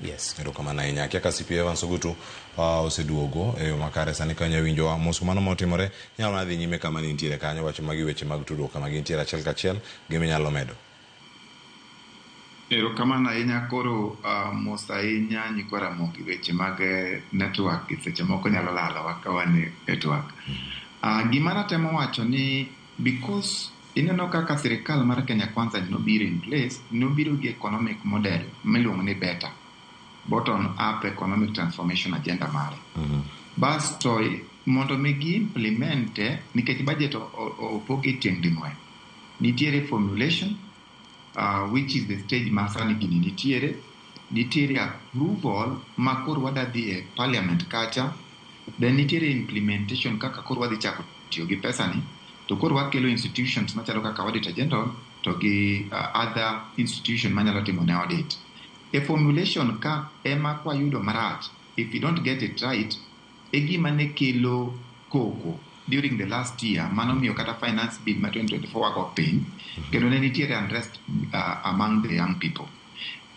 Yes. Erokamano ahinya. Akia ka CP Evans Ogutu oseduogo e yo makare sani ka winjowa. Mos mano motimore, inyalo mana dhi nyime kama nintiere kanyo, wacho magi weche mag tudruok kama gintiere achiel kachiel, gima inyalo medo. Erokamano ahinya koro mos ahinya nyikwa Ramogi weche mag network seche moko nyalo lalowa ka wan e network. Gima natemo wacho ni because ineno kaka sirikal mar Kenya Kwanza nobiro in place, nobiro gi economic model miluongo ni BETA, bottom up economic transformation agenda mare. Basto mondo mi gi implement nikech budget opogi tieng' ding'wen. Nitiere formulation, which is the stage ma sani gini nitiere, nitiere approval ma koro wadwa dhi e parliament kacha, then nitiere implementation kaka koro wadhi chako tiyo gi pesa ni, to koro wakelo institutions machalo kaka Auditor General to gi other institution manyalo timo ne audit. E formulation ka ema kwayudo marach, if you don't get it right, e gima ne kelo koko during the last year manomiyo kata finance bill ma 2024 wago piny kendo ne nitiere unrest among the young people.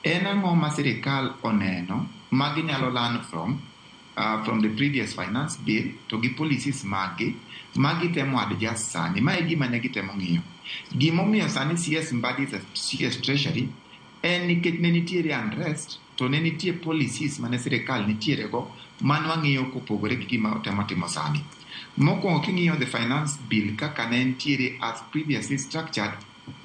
En ang'o ma sirikal oneno ma ginyalo learn from the previous finance bill to gi policies maggi ma gitemo adjust sani? Ma e gima ne gitemo ng'iyo. Gimomiyo sani CS Mbadi is a CS Treasury en nikech ne nitiere unrest to ne nitie policies mane sirikal nitiere go manwang'iyo kopogore gi gima otemo timo sani. Mokwongo king'iyo the finance bill kaka ne nitiere as previously structured,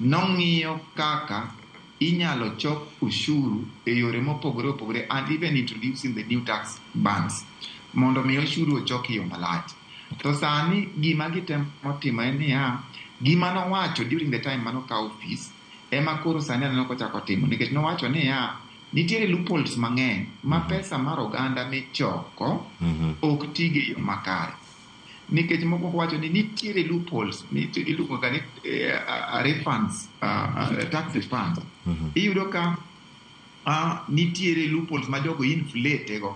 nong'iyo kaka inyalo chok ushuru e yore mopogore opogore and even introducing the new tax bands mondo mi ushuru ochok e yo malach. To sani gima gitemo timo en niya, gima nowacho during the time manokawo office ema koro sani aneno kochako timo nikech nowacho niya nitiere loopholes mang'eny ma pesa mar oganda michoko ok ti gi yo makare. Nikech mokwongo wacho ni nitiere loopholes iluongo ga ni refunds, tax refunds. Iyudo ka nitiere loopholes ma jogo inflate go.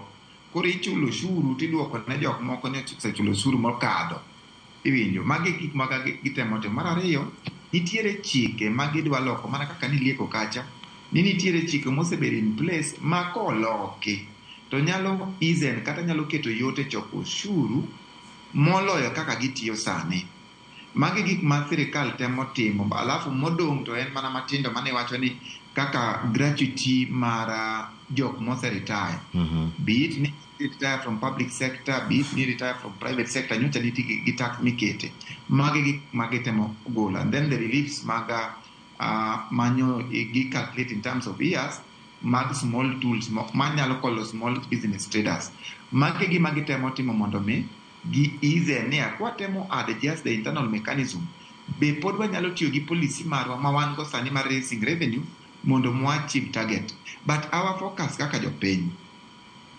Koro ichulo ushuru tiduoko ne jok moko ni osechulo ushuru mokadho. Iwinjo, magi gik ma gitemo timo. Mar ariyo, nitiere chike ma gidwa loko mana kaka nilieko kacha ni nitiere chike mosebedo in place ma koloki to nyalo easen kata nyalo keto yot e choko ushuru moloyo kaka gitiyo sani. Magi gik ma sirikal temo timo, alafu modong' to en mana matindo mane iwacho ni kaka gratuity mar jok mose retire. Be it ni retire from public sector, be it ni retire from private sector, nyocha nitie gi tax mikete. Magi gik ma gitemo golo. And then the reliefs mag manyo gi calculate in terms of years mag small tools manyalo kolo small business traders. Magi gima gitemo timo mondo mi gi ease niya kwatemo adjust the internal mechanism be pod wanyalo tiyo gi policy marwa ma wan go sani mar raising revenue mondo mwa achieve target. But our focus kaka jopiny,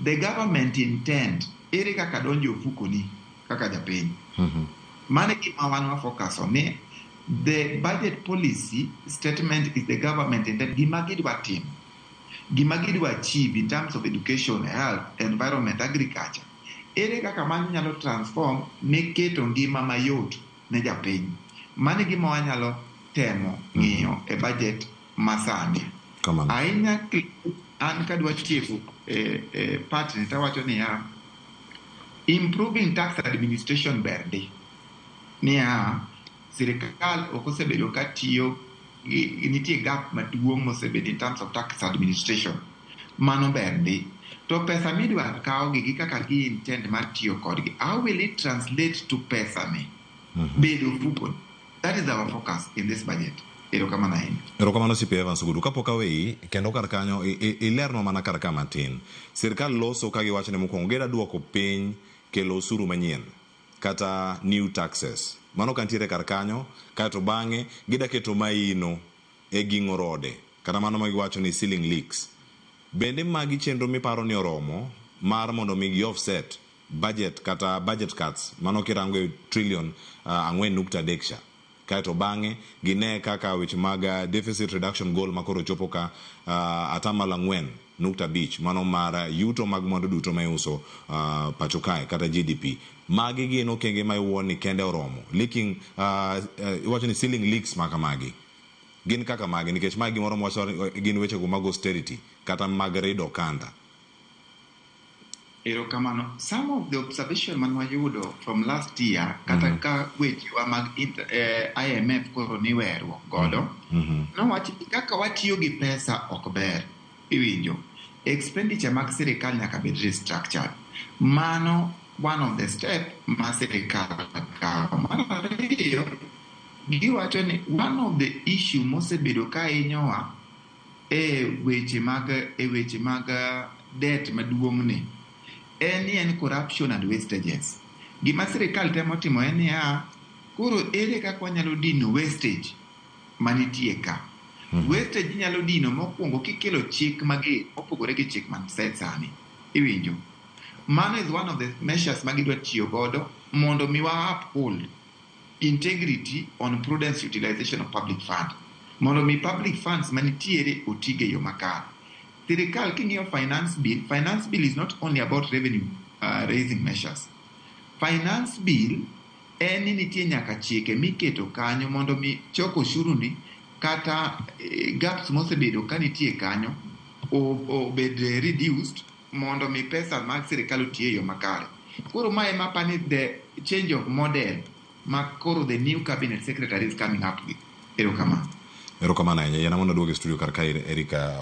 the government intent ere kaka donjo e ofukoni kaka japiny. Mano e gima wan wa focus on ni the budget policy statement is the government intent gima gidwa timo gima gidwa achieve in terms of education, health, environment, agriculture. Ere kaka mano nyalo transform ne keto ngima mayot ne japiny. Mano e gima wanyalo temo ng'iyo e budget masani. Kamano. Ahinya an kadwa tieko e part ni tawacho niya, improving tax administration ber ndi. Niya, sirikal ok osebedo ka tiyo nitie gap maduong' mosebedo in terms of tax administration. Mano ber ndi. To pesa midwa kaw gi kaka gi intend mar tiyo kodgi, how will it translate to pesa ni bedo ofuko? That is our focus in this budget. Erokamano ahinya. Erokamano CP Evans Ogutu. Kapok aweyi, kendo kar kanyo ilernwa mana kar ka matin. Sirkal loso ka giwacho ni mokwongo gida duoko piny kelo osuru manyien kata new taxes. Mano kantiere kar kanyo, kaeto bang'e gida keto maino e ging'o rode kata mano ma giwacho ni ceiling leaks. Bende magi chenro miparo ni oromo mar mondo mi gi offset budget kata budget cuts mano kirango e trillion 4.3 cha. Kaeto bang'e gine kaka weche mag deficit reduction goal makoro chopo ka 4.5% mano mar yuto mag mwandu duto ma iuso pacho kae kata GDP. Magi gin okenge ma iwuo ni kende oromo. Leaking, iwacho ni ceiling leaks ma kamagi. Gin kaka mage nikech mae gimoro mwacho gin weche go mag austerity kata mag rido okanda. Erokamano. Some of the observation man wayudo from last year kata ka wechewa mag IMF koro ni weruok godo nowach ni kaka watiyo gi pesa ok ber. Iwinjo. Expenditure mag sirikal nyaka bed restructured. Mano one of the step ma sirikal kawo. Mar ariyo, giwacho ni one of the issue mosebedo ka hinyowa e weche mag debt maduong' ni en ni en corruption and wastages. Gima sirikal temo timo en niya, koro ere kaka wanyalo dino wastage manitie ka? Wastage inyalo dino mokwongo kikelo chik mager mopogore gi chik man set sani. Iwinjo? Mano is one of the measures ma gidwa tiyo godo mondo mi wa uphold integrity on prudence utilization of public fund. Mondo mi public funds manitiere otige e yo makare. Sirikal king'iyo finance bill is not only about revenue raising measures. Finance bill en ni nitie nyaka chike miketo kanyo mondo mi choko osuru ni kata gaps mosebedo ka nitie kanyo obed reduced mondo mi pesa mag sirikal oti e yo makare. Koro mae ema apani the change of model ma koro the new cabinet secretary is coming up with. Erokamano. Erokamano ahinya. Yiena mondo aduog e studio kar kae Erika.